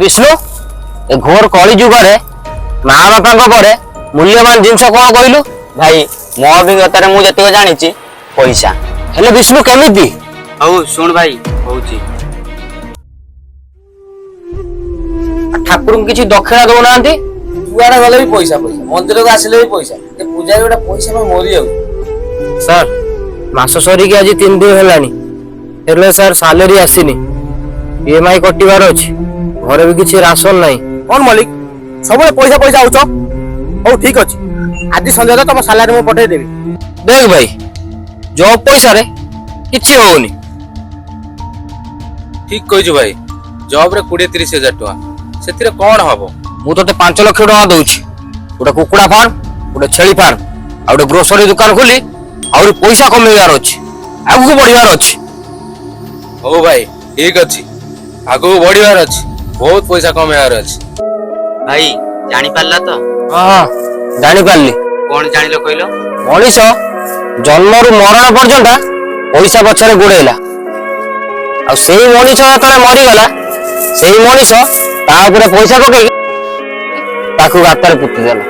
ବିଷ୍ଣୁ, ଏ ଘୋର କଳି ଯୁଗରେ ମା ବାପାଙ୍କ ପରେ ମୂଲ୍ୟବାନ ଜିନିଷ କଣ କହିଲୁ? ଭାଇ, ମୋ ଅଭିଜ୍ଞତାରେ ମୁଁ ଯେତିକି ଜାଣିଛି, ପଇସା। ହେଲେ ବିଷ୍ଣୁ, କେମିତି? ହଉ ଶୁଣ ଭାଇ, କହୁଛି। ଠାକୁରଙ୍କୁ କିଛି ଦକ୍ଷିଣା ଦଉନାହାନ୍ତି। ଯୁଆଡେ ଗଲେ ବି ପଇସା ପଇସା, ମନ୍ଦିରକୁ ଆସିଲେ ବି ପଇସା। ଏ ପୂଜାରୀ ଗୋଟେ ପଇସା ପାଇଁ ମରିଯାଉଛି। ସାର୍, ମାସ ସରିକି ଆଜି 3 ଦିନ ହେଲାଣି, ହେଲେ ସାର୍, ସାଲେରୀ ଆସିନି। ଇଏମଆଇ କଟିବାର ଅଛି, ଘରେ ବି କିଛି ରାସନ ନାହିଁ। କଣ ମଲିକ, ସବୁବେଳେ ପଇସା ପଇସା ହଉଛ? ହଉ ଠିକ ଅଛି, ଆଜି ସନ୍ଧ୍ୟାରେ ତମ ସାଲାରୀ ମୁଁ ପଠେଇଦେବି। ଦେଖ ଭାଇ, ଜବ୍ ପଇସାରେ କିଛି ହଉନି। ଠିକ କହିଛୁ ଭାଇ। ଜବରେ 20-30 ହଜାର ଟଙ୍କା, ସେଥିରେ କଣ ହବ? ମୁଁ ତତେ 5 ଲକ୍ଷ ଟଙ୍କା ଦଉଛି। ଗୋଟେ କୁକୁଡ଼ା ଫାର୍ମ, ଗୋଟେ ଛେଳି ଫାର୍ମ ଆଉ ଗୋଟେ ଗ୍ରୋସରୀ ଦୋକାନ ଖୋଲି ଆହୁରି ପଇସା କମେଇବାର ଅଛି, ଆଗକୁ ବଢିବାର ଅଛି। ହଉ ଭାଇ, ଠିକ ଅଛି। ଆଗକୁ ବଢିବାର ଅଛି, ବହୁତ ପଇସା କମେଇବାର ଅଛି। ଭାଇ, ଜାଣିପାରିଲା ତ? ହଁ, ଜାଣିପାରିଲି। କଣ ଜାଣିଲ କହିଲ? ମଣିଷ ଜନ୍ମରୁ ମରଣ ପର୍ଯ୍ୟନ୍ତ ପଇସା ପଛରେ ଗୋଡେଇଲା, ଆଉ ସେଇ ମଣିଷ ଯେତେବେଳେ ମରିଗଲା, ସେଇ ମଣିଷ ତା ଉପରେ ପଇସା ପକେଇକି ତାକୁ ଗାତରେ ପୋତି ଦେଲା।